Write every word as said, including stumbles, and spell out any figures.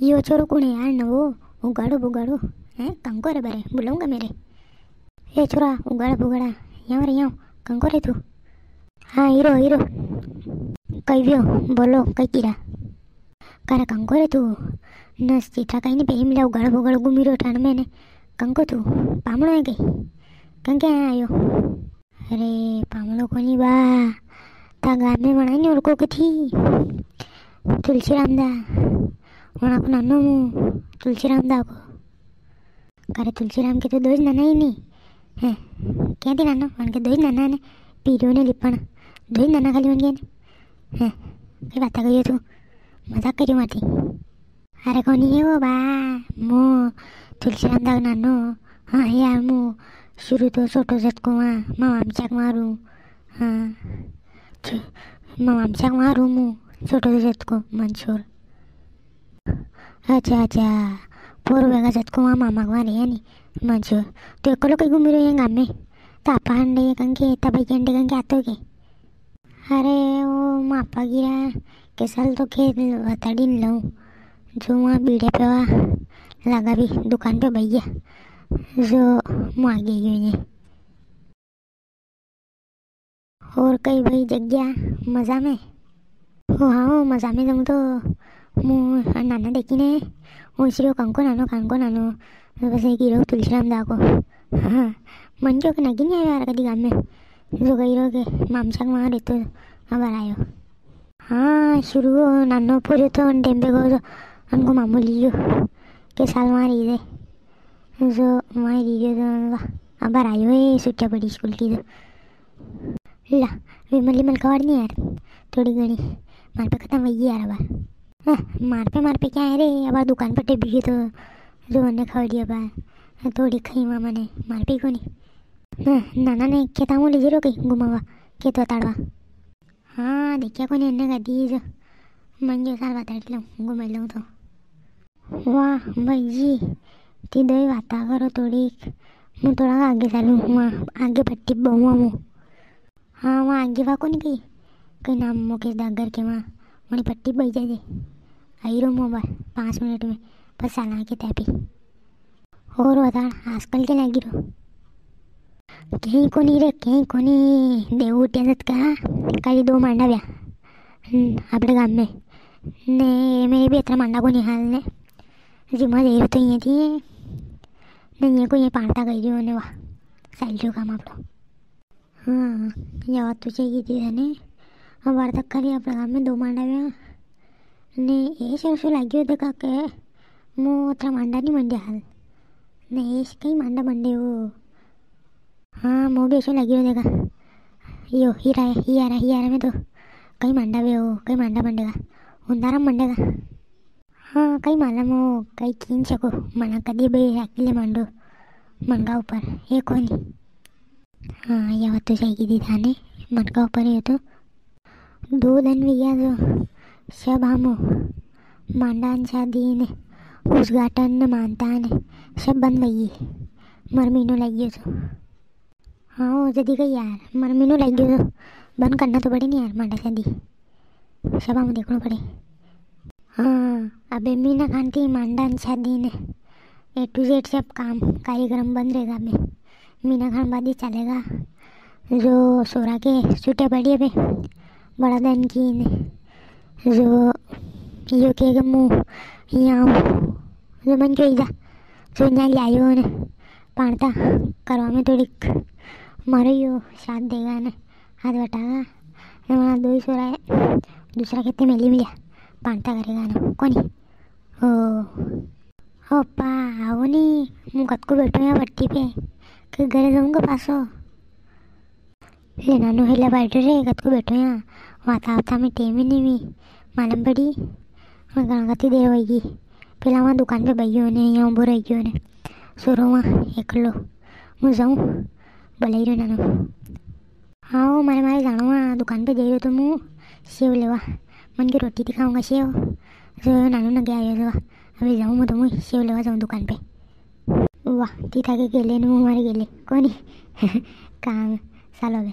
यो छोरो कुण है यार नवो, उगाड़ो बुगाड़ो, हैं? कंको रे बरे, बुलाऊंगा मेरे। ए छोरा, उगाड़ा बुगाड़ा, यहाँ रे यहाँ, कंको रे तू? हाँ, हीरो, हीरो। कई व्यो, बोलो, कई कीरा? कारे कंको रे तू? नस चित्रा कई नी पेरी मिला, उगाड़ बुगाड़ घूमी रो ठंड में ने। कंको तू, पामणो है कई? कंके यहाँ आयो? अरे, पामणो कोनी बा, ता गाम में वणा नी ओळखो के थी? तुलसीराम दा, वणा को नानो मु, तुलसीराम दा को। कारे तुलसीराम के तो दो ही नाना ही नी है, क्या थी नानो? वणा के दो ही नाना ने, पीरियो ने लिपण, दो ही नाना खाली वणा के ने। हैं, कई बात करियो तू, मजाक करियो मारती। अरे कोनी है वो बा, मु तुलसीराम दा नानो। हाँ यार, मु शुरू तो छोटो जतको वहाँ, मामा मचाक मारू। हाँ, छु-, मामा मचाक मारू मु, छोटो जतको मंसूर। अच्छा, अच्छा, पोर वेगा जतको वहाँ मामा के वहाँ रहे नी, मंसूर। तो एकलो कई घूमी रहे गाम में? तापा हंडे कंके, तबई के हंडे कंके आतो के? अरे, ओ मापा गिरा, के साल तो खेत वताड़ी न लऊं, जो वहाँ बीड़े पे वा लगा भी दुकान पे भैया, जो मु आगे गयो ये। और कई भाई जग्या मजा में? ओ हाँ, ओ मजा में जम तो मु नाना देखी ने, ओ श्री कंको नानो, कंको नानो, बस एक हीरो तुलसीराम दा को। हाँ, मन क्यों के नगी नी आयो यार कदी गाम में। जो कई रो के मामसा के वहाँ रहतो, अबार आयो। हाँ, शुरू हो नानो पूरे तो अन टेम पे को जो अनको मामू लियो के साल वहाँ रही दे। जो वहाँ रही गयो तो अबार आयो है, छुट्टियाँ पड़ी स्कूल की तो। ला, विमली मलकावाड़ नी यार, थोड़ी घणी मार पे खत्म हुई यार अबार। हाँ, मार पे, मार पे क्या है रे, अबार दुकान पर टेबी गई तो जो वने खवाड़ी अबार। हाँ, थोड़ी खाई मामा ने, मार पे कोनी। हाँ, नाना ने खेता में ले जरो कई घुमावा, खेत वताड़वा। हाँ, देखिया कोनी एने कदी जो। मंगे साल वताड़ी लूँ, घुमाई लूँ तो। वाह भाई जी, ती दोई बाता करो थोड़ी। मु थोड़ा आगे चालू, वहाँ आगे पट्टी बहुआ मु। हाँ, वहाँ आगे वा कोनी कई, कई नाम मुकेश डागर के वहाँ, वनी पट्टी बई जाजे। आई रो मोबाइल पाँच मिनट में, पर साला के तैपी। और वताड़, आजकल के लागी रो? कहीं कोनी रे, कहीं कोनी। देव उठ्या जत का, खाली दो मांडा व्या। हम्म, आपणे गाम में। ने मेरे भी इतना मांडा कोनी हाल ने। जिमा दे तो ये थी। ने ये को ये पांता गई जो ने वाह। साइड जो काम आपणो। हाँ, या बात तो सही की थी ने। अबार तक खाली आपणे गाम में दो मांडा व्या। ने ऐसे ऐसे लाग्यो देखा के मो अतरा मांडा नी मंड्या हाल। ने ऐसे कई मांडा मंडे हो। हाँ, मो भी ऐसे लाग्यो देखा। यो हीरा है, हियारा, हियारा में तो कई मांडा वे हो, कई मांडा मंडेगा। उंदारा मंडेगा। हाँ, कई मालूम हो, कई कीन सको, मना कदी बे अकेले मांडो, मनका ऊपर है कोनी। हाँ, या बात तो सही की दी थाने, मनका ऊपर है तो। दो दिन भी गया जो सब हमो मांडा न शादी ने उद्घाटन ने मानता ने सब बंद वही। मर महीनो लग गयो जो। हाँ, ओ जदी गई यार, मर महीनो लग गयो जो। बंद करना तो पड़े नी यार, मांडा शादी। सब हमो देखनो पड़े। हाँ, अबे मीना खान थी मांडा न शादी ने A to Z सब काम, कार्यक्रम बंद रहेगा अबे। मीना खान बाद ही चलेगा। जो सोरा के छुट्टियाँ पड़ी अबे, बड़ा दिन की ने। जो यो के के मु यहाँ हूँ। जो मन के जा, जो न्या ले आयो ने। पाणता करवा में थोड़ी मारो यो साथ देगा ने। हाथ बटागा। ने वहाँ दो ही सोरा है। दूसरा खेते मेली मिलिया। पाणता करेगा ना। कोनी। ओ, ओ पा, आओ नी, मु कतको बैठो यहाँ पट्टी पे, के घरे जाऊंगा पासो। ले नानू हेला बैठो रे, कतको बैठो यहाँ, वाता वाता में टेम ही नी हुई, मालूम पड़ी, मैं कहाँ कती देर होगी, पेला वहाँ दुकान पे बइयो ने, यहाँ उबो रह गयो ने, सोरो वहाँ एकलो, मु जाऊँ, बुलाई रो नानू। हाँ, ओ मारे, मारे जाणो आ, दुकान पे जई रह्यो तो मु सेव लेवा। मन की रोटी थी खाऊंगा सेव। जो नानू ने गया आयो जो, अबे जाऊँ मु तो मु सेव लेवा जाऊँ दुकान पे। वाह, ती थाके गेले ने मु मारे गेले। कोनी। काम, सालो बे।